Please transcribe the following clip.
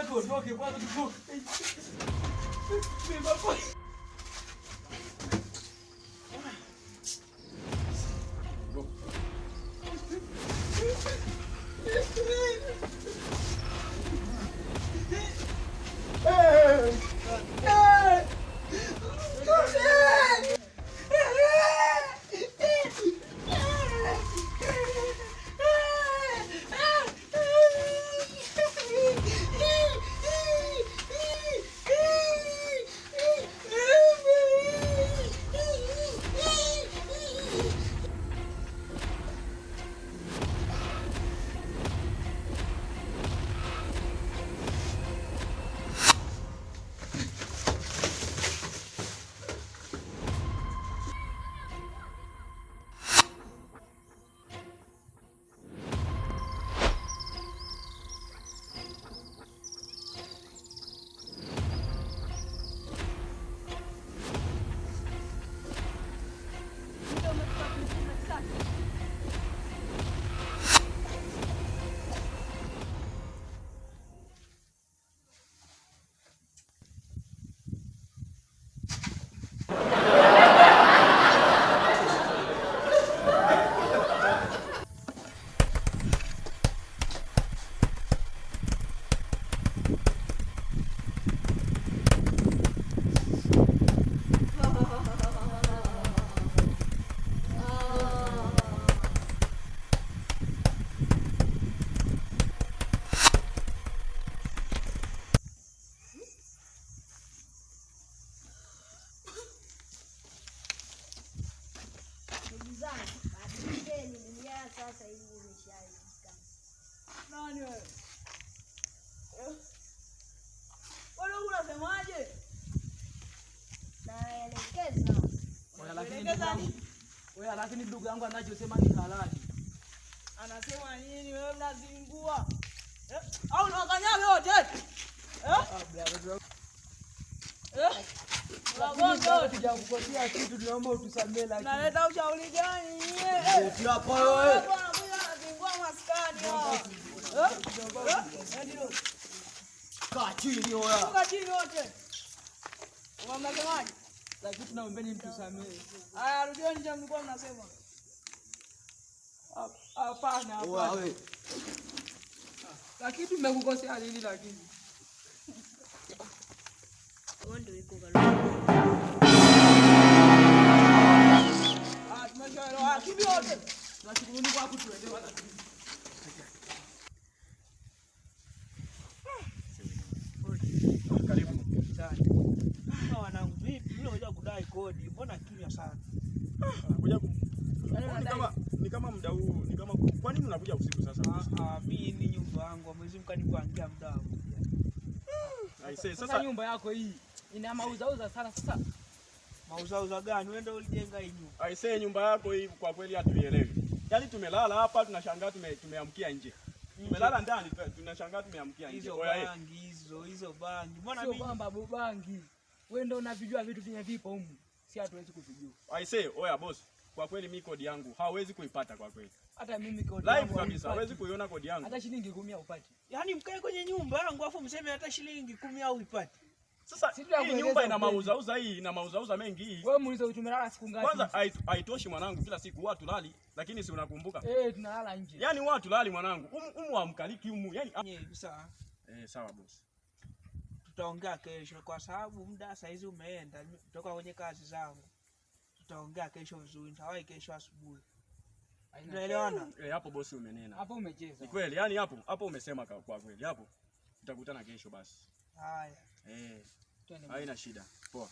Tuondoke kwanza tutoke. Mimi. Sasa hivi imeshaharibika. Nani wewe? Wewe unasemaje? Naelekeza. Wewe lakini ndugu yangu anachosema ni halali. Anasema nini wewe mnazingua? Eh? Au unawakanyaga wote? Eh? Eh? Tujakukosea kitu, tunaomba utusamee lakini. Naleta ushauri gani nyie? Eti hapa wewe. Watu wanakuja wanazingua maskani hawa. Eh? Eh? Ndio. Kaa chini wewe. Toka chini wote. Mnasemaje? Lakini tunaombeni mtusamee. Haya, rudieni cha mlikuwa mnasema. Hapana, hapana. Lakini tumekukosea nini lakini? Ah, tumeshaelewa. Kibi wote. Tunashukuru kwa kutuelewa lakini. Karibu. Ah, wanangu vipi? Mimi nakuja kudai kodi. Mbona kimya sana? Kuja ni kama muda huu, ni kama kwa nini unakuja usiku sasa? Ah, mimi ni nyumba yangu. Mwezi mkanipangia muda wa kuja. Aisee, Sasa sasa nyumba yako hii ina mauzauza sana sasa. Mauzauza gani? Wewe ndio ulijenga hii nyumba. aisee, nyumba yako hii kwa kweli hatuielewi. Yaani tumelala hapa tunashangaa tumeamkia nje. Tumelala ndani tunashangaa tumeamkia nje. Hizo Oya, eh. bangi hizo, hizo bangi. Mbona Sio mimi kwamba bubangi. Wewe ndio unavijua vitu vyenye vipo humu. Si hatuwezi kuvijua. Aisee, oya boss, kwa kweli mi kodi yangu hawezi kuipata kwa kweli. Hata mimi kodi Live yangu kabisa, haipati. hawezi kuiona kodi yangu. Hata shilingi 10 haupati. yaani mkae kwenye nyumba yangu afu mseme hata shilingi 10 au ipate. Sasa Si hii tunakueleza nyumba ina ukweli. mauzauza hii, ina mauzauza mengi hii. Wewe muulize tumelala siku ngapi? Kwanza haitoshi mwanangu, kila siku huwa tulali, lakini si unakumbuka? Eh, tunalala nje. Yaani huwa tulali mwanangu. Umu hamkaliki umu. Yaani Nye, sawa. eh, sawa boss. Tutaongea kesho kwa sababu muda saa hizi umeenda toka kwenye kazi zangu. Tutaongea kesho vizuri. Nitawahi kesho asubuhi. Tunaelewana? Eh, hapo bosi umenena. Hapo umecheza. Ni kweli, yani hapo umesema kwa kweli. Hapo tutakutana kesho basi. Haya. Eh, Twende. haina shida. Poa.